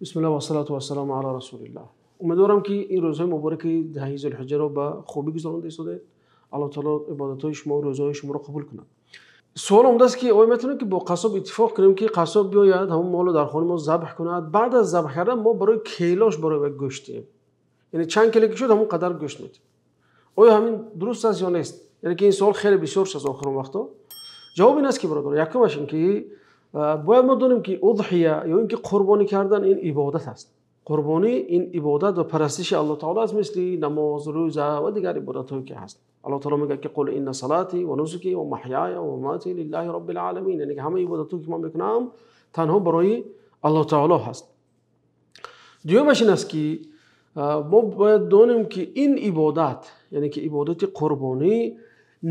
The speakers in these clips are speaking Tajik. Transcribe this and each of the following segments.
Бисмиллаҳ вассалату вассаламу ала расулиллаҳ. Умедворам, ки ин рӯзҳои мубораки 10-и Зулҳиҷҷаро ба хубӣ гузаронда истодаед. Аллоҳ таоло ибодатҳои шумо, рӯзаҳои шуморо қабул кунад. Суол омадааст, ки оё метавонем, ки бо қассоб иттифоқ кунем, ки қассоб биёяд, ҳамон молро дар хонаи мо забҳ кунад, баъд аз забҳ кардан мо барои килош барои вай гӯшт диҳем, яъне чанд кило ки шуд, ҳамон қадар гӯшт медиҳем? Оё ҳамин дуруст аст ё нест? Яъне ки ин суол хеле бисёр шуд охирон вақтҳо. Ҷавоб ин аст, ки бародар, якумаш ин ки бояд мо донем, ки удҳия ё ин ки қурбонӣ кардан ин ибодат аст. Қурбонӣ ин ибодат ва парастиши Аллоҳ таоло аст, мисли намоз, рӯза ва дигар ибодатҳое ки ҳаст. Аллоҳ таоло мегӯяд, ки قل إن صلاتي ونسكي ومحياي ومماتي لله رب العالمين, яъне ки ҳамаи ибодатҳое ки ман мекунам, танҳо барои Аллоҳ таоло ҳаст. Дуюмаш ин аст, ки мо бояд донем, ки ин ибодат, яъне ки ибодати қурбонӣ,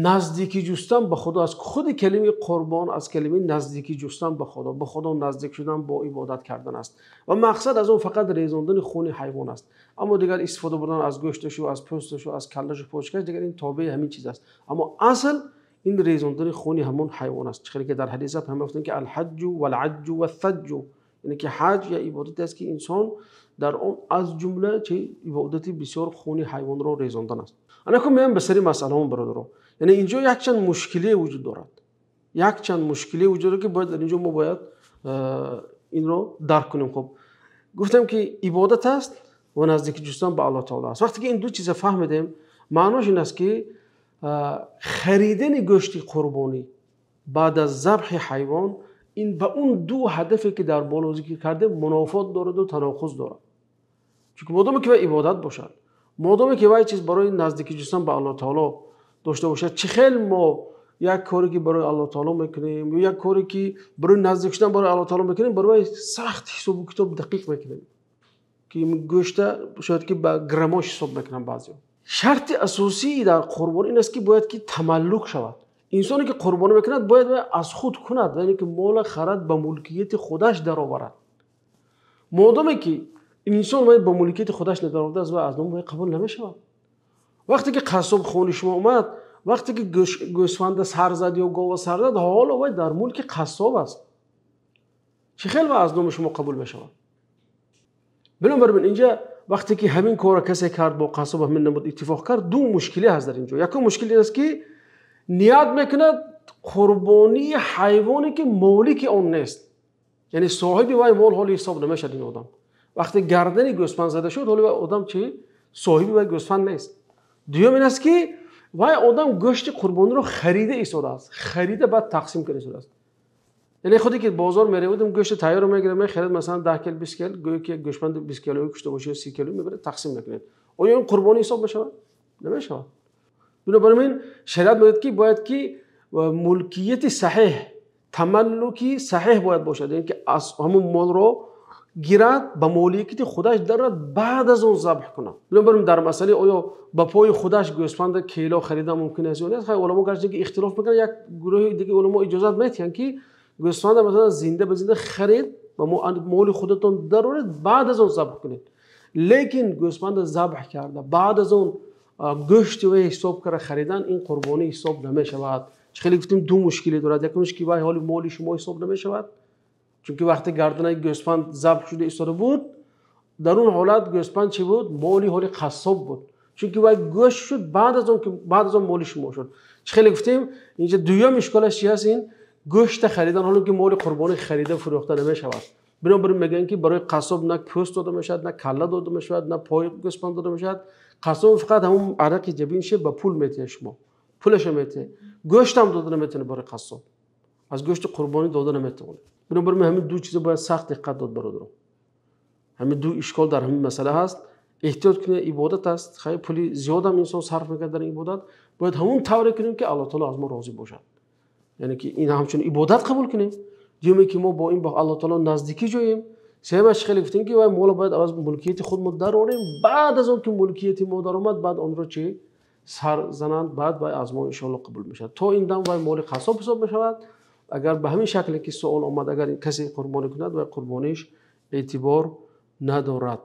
наздикӣ ҷустан ба Худо аст. Худи калимаи қурбон аз калимаи наздикӣ ҷустан ба Худо, ба Худо наздик шудан бо ибодат кардан аст ва мақсад аз он фақат резондани хуни ҳайвон аст. Аммо дигар истифода бурдан аз гӯшташу, аз пӯсташу, аз каллашу, почкаш, дигар ин тобеи ҳамин чиз аст. Аммо асл ин резондани хуни ҳамон ҳайвон аст. Хеле ки дар ҳадис ҳам гуфтанд, ки الحج والعج والثج, яъне ки ҳаҷ я ибодате аст, ки инсон дар он аз ҷумла чи ибодати бисёр хуни ҳайвонро резондан аст. Анакун меоям ба сари масъалаҳон, бародаро. Яъне инҷо якчанд мушкилие вуҷуд дорад, якчанд мушкилие вуҷуд дорад, ки бояд дар инҷо мо бояд инро дарк кунем. Хуб, гуфтем, ки ибодат аст ва наздикӣ ҷустан ба Аллоҳ таоло аст. Вақте ки ин ду чиза фаҳмидем, маънош ин аст, ки харидани гӯшти қурбонӣ баъд аз забҳи ҳайвон ин ба он ду ҳадафе, ки дар боло зикр кардем, мунофот дораду танақуз дорад. Чунки модоме ки вай ибодат бошад, модоме ки вай чиз барои наздикӣ ҷустан ба Аллоҳ таоло дошта бошад, чӣ хел мо як коре ки барои Аллоҳ таоло мекунем ё як коре ки барои наздик шудан барои Аллоҳ таоло мекунем, барои сахт ҳисобу китоб дақиқ мекунем, ки гӯшта шояд ки ба граммош ҳисоб мекунам баъзеҳо? Шарти асосӣ дар қурбон ин аст, ки бояд ки тамаллук шавад. Инсоне ки қурбонӣ мекунад, бояд аз худ кунад, яъне ки мола харад, ба мулкияти худаш дароварад. Модоме ки инсон ба мулкияти худаш надаровардааст, ва аз номи қабул намешавад. Вақте ки қассоб хони шумо омад, вақте ки гӯсфанда сар зад ё гова сар зад, ҳоло вай дар мулки қассоб аст. Чӣ хел ва аз номи шумо қабул мешавад? Бинобар ин инҷа вақте ки ҳамин корро касе кард, бо қассоб ҳамин намуд иттифоқ кард, ду мушкиле ҳаст дар инҷо. Якум мушкил ин аст, ки ният мекунад қурбонии ҳайвоне, ки молики он нест, яъне соҳиби вай мол ҳоли ҳисоб намешавад ин одам. Вақте гардани гӯсфанд зада шуд, ҳоли вай одам чи соҳиби вай гӯсфанд нест. Дуюм ин аст, ки вай одам гӯшти қурбониро харида истодааст, харида, баъд тақсим карда истодааст. Яъне худе ки бозор мераведем, гӯшти тайёрро мегирем, мехаред, масалан 10 кил, 20 кил, гӯё ки як гӯшбанди 20 килои кушта бошад, 30 кило мебаред, тақсим мекунед. Оё ин қурбонӣ ҳисоб мешавад? Намешавад. Бинобар ин шариат мегӯяд, ки бояд ки мулкияти саҳеҳ, тамаллуки саҳеҳ бояд бошад, яъне ки аз ҳамон молро гирад, ба моликияти худаш дарад, баъд аз он забҳ кунад. Бинобар ин дар масъалаи оё ба пои худаш гӯсфанда кило харидан мумкин аст ё нест, хай, уламо гарчанде ки ихтилоф мекунанд, як гурӯҳи дигаи уламо иҷозат медиҳанд, ки гӯсфанда масалан зинда ба зинда харид, ба моли худатон дароред, баъд аз он забҳ кунед. Лекин гӯсфанда забҳ карда, баъд аз он гӯшти вай ҳисоб карда харидан, ин қурбонӣ ҳисоб намешавад. Чӣ хеле гуфтем, ду мушкиле дорад. Якумш ки вай ҳоли моли шумо ҳисоб намешавад, чунки вақте гарданаи гӯсфанд забҳ шуда истода буд, дар он ҳолат гӯсфанд чӣ буд? Моли ҳоли қассоб буд, чунки вай гӯшт шуд, баъд аз он ки баъд аз он моли шумо шуд. Чӣ хеле гуфтем, инҷа дуюм ишколаш чи аст? Ин гӯшта харидан, ҳоло ки моли қурбонӣ харида фурӯхта намешавад. Бинобар ин мегӯянд, ки барои қассоб на пӯст дода мешавад, на калла дода мешавад, на пои гӯсфанд дода мешавад. Қассоб фақат ҳамон араки ҷабинше ба пул метиҳад, шумо пулаша метиҳед, гӯштам дода наметавонед. Барои қассоб аз гӯшти қурбонӣ дода наметавонед. Бинобар ин ҳамин ду чиза бояд сахт диққат дод, бародаро. Ҳамин ду ишкол дар ҳамин масъала ҳаст. Эҳтиёт кунед, ибодат аст. Хай, пули зиёдам инсон сарф мекунад дар ин ибодат, бояд ҳамон тавре кунем, ки Аллоҳ таоло аз мо розӣ бошад, яъне ки ин ҳамчун ибодат қабул кунем. Дуюме ки мо бо ин ба Аллоҳ таоло наздикӣ ҷоем. Сеюмаш, хеле гуфтем, ки вай моло бояд аз мулкияти худ мо дарорем, баъд аз он ки мулкияти мо даромад, баъд онро чи сар зананд, баъд вай аз мо иншоалло қабул мешавад. То ин дам вай моли қассоб ҳисоб мешавад. Агар ба ҳамин шакле ки суол омад, агар касе қурбонӣ кунад, вай қурбониш эътибор надорад.